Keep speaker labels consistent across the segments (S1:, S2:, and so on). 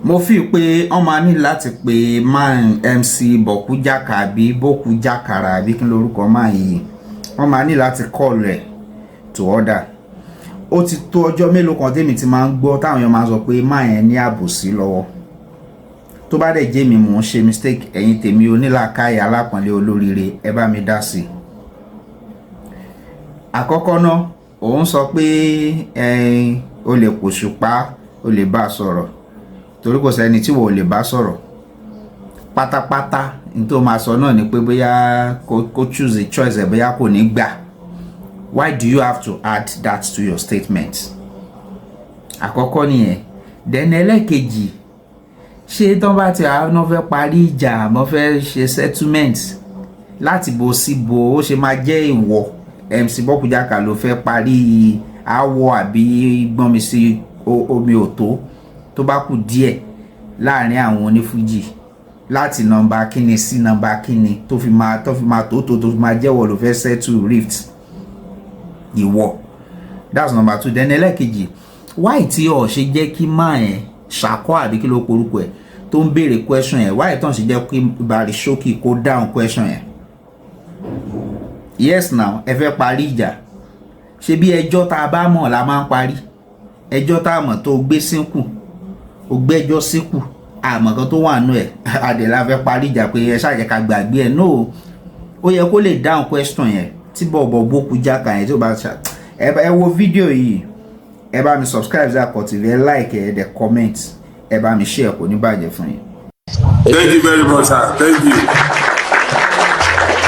S1: Mo fi pé wọ́n máa ní láti pe man MC Bọ̀kújàkà àbí Bókújàkàrà àbí kí lorúkọ máa yìí. Wọ́n máa ní láti call rẹ̀ to order. Ó ti tó ọjọ́ mélòó kan tèmi ti máa ń gbọ́ táwọn èèyàn máa ń sọ pé máa yẹn ní àbòsí lọ́wọ́. Tó bá dẹ̀ jẹ́ mi mò ń ṣe mistake, ẹ̀yin tèmi onílàákàyè, alápọ̀nlé, olóríire, ẹ bá mi dá sí i. Àkọ́kọ́ náà, òun sọ pé ẹ̀yin o lè pòṣùpá, o lè bá a sọ̀rọ̀, torí kò sẹ́ni tí wọ́n ò lè bá sọ̀rọ̀ pátápátá. Ní tó máa sọ náà ni pé bóyá kó choose a choice ẹ̀, bóyá kò ní gbà. Why do you have to add that to your statement? Àkọ́kọ́ nìyẹn. Then ẹlẹ́kejì, ṣé tán bá ti àwọn fẹ́ parí ìjà, wọ́n fẹ́ ṣe settlement láti bo sí bo, ó ṣe máa jẹ́ ìwọ MC Bọ́kújàkà ló fẹ́ parí aáwọ̀ àbí gbọ́nmi sí omi òtó tó bá kù díẹ̀ láàrin àwọn onífújì, láti nọ́mbà kíni sí nọ́mbà kíni, tó fi máa tó fi máa jẹ́wọ́ ló fẹ́ settle rift ìwọ? That's number two. Then ẹlẹ́kejì, why tí ọ̀ ṣe jẹ́ kí máa ẹ̀ ṣàkọ́ àbí kí ló porúkọ ẹ̀ tó ń béèrè question yẹn, why tó ń ṣe jẹ́ kí Barry Showkey kó dáhùn question yẹn? Yes now, ẹ fẹ́ parí ìjà. Ṣe bí ẹjọ́ tá a bá mọ̀ la máa ń parí. Ẹjọ́ tá a mọ̀ tó gbé sínkù, ó gbẹ́jọ́ sínkù, àmọ́ kan tó wà nù ẹ̀ adẹ̀ la fẹ́ parí ìjà pé ẹ ṣáà jẹ́ ká gbàgbé ẹ̀. No, ó yẹ kó lè dáhùn question yẹn tí bọ̀bọ̀ bókú jáka yẹn tí ó bá ṣá. Ẹ wo fídíò yìí, ẹ bá mi subscribe sí Akọ TV, ẹ like, ẹ dẹ̀ comment, ẹ bá mi share. Kò ní bàjẹ́ fún yín.
S2: Thank you very much, sir. Thank you.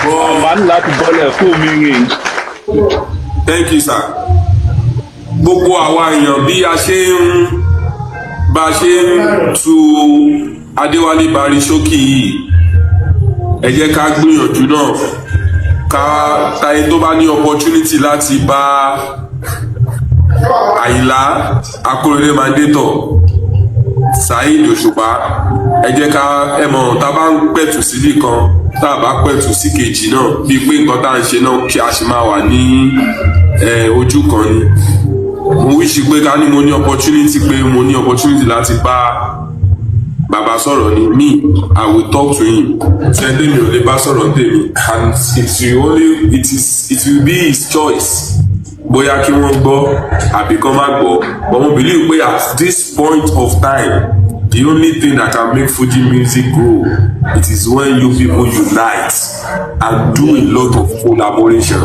S2: But
S3: Màá ní láti bọ́lẹ̀ fún mi rìn.
S2: Thank you, sir. Gbogbo àwa èèyàn, bí a ṣe ń bá a ṣe ń tu Adéwálé Barry Showkey yìí, ẹ jẹ́ ká gbìyànjú náà ká táyé tó bá ní opportunity láti bá Àyìnlá Akórèdé Mandator, Saheed Òṣùpá, ẹ jẹ́ ká ẹ mọ̀, tá a bá ń pẹ̀tù síbì kan, tá a bá pẹ̀tù sí kejì náà, bíi pé nǹkan tá à ń ṣe náà kí a sì máa wà ní ojú kan ni. Mo wish pé ká ní mo ní opportunity, pé mo ní opportunity láti bá bàbá sọ̀rọ̀ ni. Me, I will talk to him. Sẹ́ńdé mi ò lè bá sọ̀rọ̀ tèmi, and it will only it is it will be his choice bóyá kí wọ́n gbọ́ àbí kán má gbọ́. But mo believe pé at this point of time, the only thing that can make Fuji music grow, it is when you people unite and do a lot of collaboration,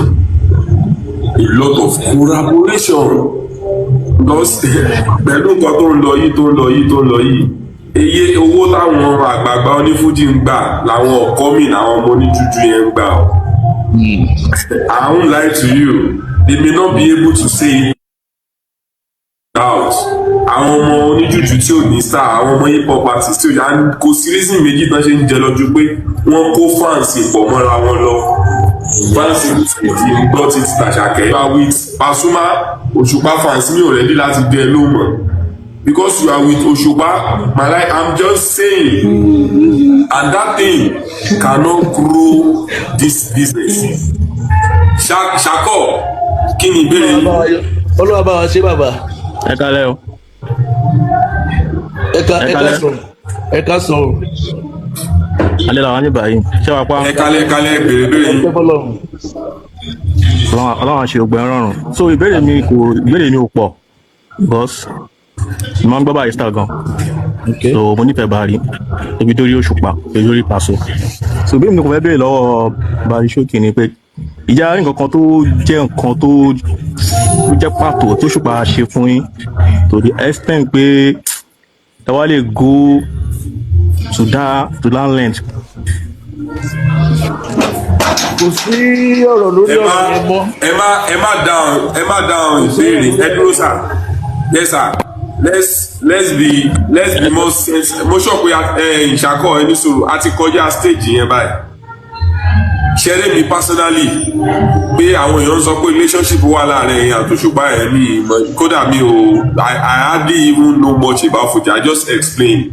S2: a lot of collaboration, because pẹ̀lú nǹkan tó ń lọ yìí, tó ń lọ yìí, tó ń lọ yìí, iye owó táwọn àgbààgbà onífújì ń gbà làwọn ọ̀kọ́mìn, àwọn ọmọ oníjújú yẹn ń gbà ọ́. I won't lie to you, they may not be able to say it out. Àwọn ọmọ oníjújú tí ò ní star, àwọn ọmọ hip hop artist tí ò yá, kò sí reason méjì tán ṣe ń jẹ lọ́jú pé wọ́n kó fans pọ̀ mọ́ra wọn lọ. Fans ti ń gbọ́ títí tàṣàkẹ́. You are with Pasuma, Òṣùpá fans mi ò ready láti dé ẹ lóhùn mọ́ because you are with Òṣùpá. My life, I'm just saying, and that thing cannot grow this business. Ṣakọ, kí ni ìbéèrè yìí?
S4: Olúwa bá wa ṣe, bàbá.
S3: Ẹ kálẹ́ o.
S4: Ẹ ká
S3: Ẹ
S4: ẹ ká
S3: kálẹ́.
S4: sọ, ẹ ká sọ o.
S3: Alẹ́ làwọn ní báyìí, ṣé wàá pa?
S2: Ẹ kálẹ̀, kálẹ̀, béèrè béèrè yín.
S4: Ẹ fọlọ́run.
S3: Ọlọ́run ṣe ògbẹ́ rọrùn. So ìbéèrè mi kò, ìbéèrè mi ò pọ̀ because mo máa ń gbọ́ Barrister gan. So mo nífẹ̀ẹ́ Barry ebi dórí Òṣùpá, ebi dórí Paso. So ìbéèrè mi kò fẹ́ béèrè lọ́wọ́ Barry Showkey ni pé ìjà rí nǹkan kan tó jẹ́ nǹkan tó jẹ́ pàtó tó Òṣùpá ṣe fún yín to the extent pé ẹ wá lè go to that length?
S4: Kò sí ọ̀rọ̀ lórí
S2: Ẹ má
S4: ọ̀rọ̀ yẹn mọ́.
S2: Ẹ má dáhùn, ẹ má dáhùn ìbéèrè. Ẹ dúró, sir. Yes sir, let's be more sense. Mo sọ pé ẹ ìṣàkọ, ẹ ní sọ̀rọ̀, a ti kọjá stage yẹn báyìí. Ṣeré mi personally pé àwọn èèyàn ń sọ pé relationship wà láàrin ẹ̀yin àtòṣùpá ẹ̀, mi ìmọ̀ kódà mi ò, I hardly even know much about Fuji. I just explain,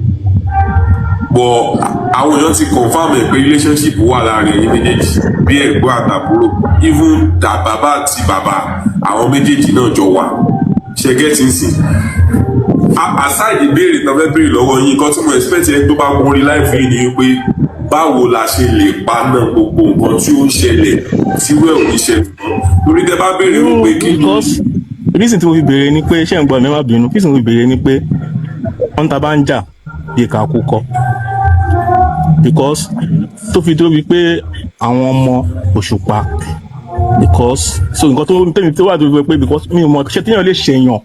S2: but àwọn èèyàn ti confirm ẹ̀ pé relationship wà láàrin ẹ̀yin méjèèjì bí ẹ̀gbọ́n àtàbúrò, even da bàbá àti bàbá, àwọn méjèèjì náà jọ wà. Ṣe get nsìn? Aside ìbéèrè tó fẹ́ béèrè lọ́wọ́ yín, nǹkan tí mo expect yẹn tó bá wọrí live yìí ni pé báwo la ṣe lè paná gbogbo nǹkan tí ó ń ṣẹlẹ̀ tí wẹ́ ò ní ṣẹlẹ̀ mọ́, torí tẹ bá béèrè wípé kí ni.
S3: Because reason tí mo fi béèrè ni pé, ṣé ń gbọ́ mi? Má bínú. Reason tí mo fi béèrè ni pé wọ́n ta bá ń jà bí ká kú kọ́, because tó fi dúró bíi pé àwọn ọmọ Òṣùpá, because so nǹkan tó tẹ̀mí tó wà tó fi pé, because mi ò mọ ṣé téèyàn lè ṣèyàn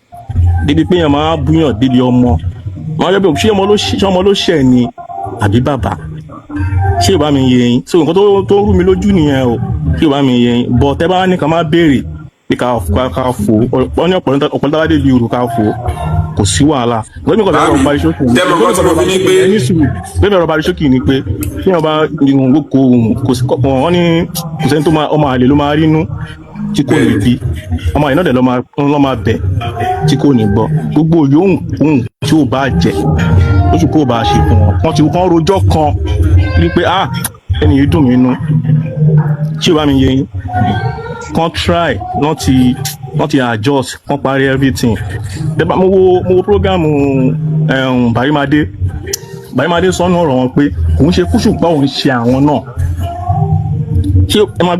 S3: débi pé èèyàn máa búyàn débi ọmọ wọn yẹ bí ṣé ọmọ ló ṣẹ̀ ni àbí bàbá? Ṣé ìbá mi yé yín? So nǹkan tó rú mi lójú nìyẹn o. Ṣé ìbá mi yé yín? But tẹ́ bá ní ká má béèrè pé ká fò ó ní ọ̀pọ̀lọpọ̀ ọ̀pọ̀lọpọ̀ bá débi ìrù ká fò ó, kò sí wàhálà. Lómi kan fẹ́ ọ̀rọ̀ parí ṣókì
S2: Tẹ́ mọ̀ nǹkan tí mo fi ní pé-
S3: ní sùúrù lómi ọ̀rọ̀ parí ṣókì ni pé tí wọ́n bá kò sí wọ́n ní kò sẹ́ni tó máa ọmọ àlè ló máa rínú tí kò ní bí ọmọ àlè náà dẹ̀ ló máa bẹ̀ tí kò ní gbọ́. Gbogbo yòówù kóhùn tí ò bá jẹ́ lóṣù kó o bá ṣe fún wọn, wọ́n ti kàn rojọ́ kan rí pé, ah, ẹni yìí dùn mí nú. Tí o bá mi yé yín, kan try not ti adjust, kan parí everything. Dẹ́gbà mo wo program Barimade. Barimade sọnù ọ̀rọ̀ wọn pé òun ṣe kúṣùpá òun ṣe àwọn náà. Ṣé ẹ máa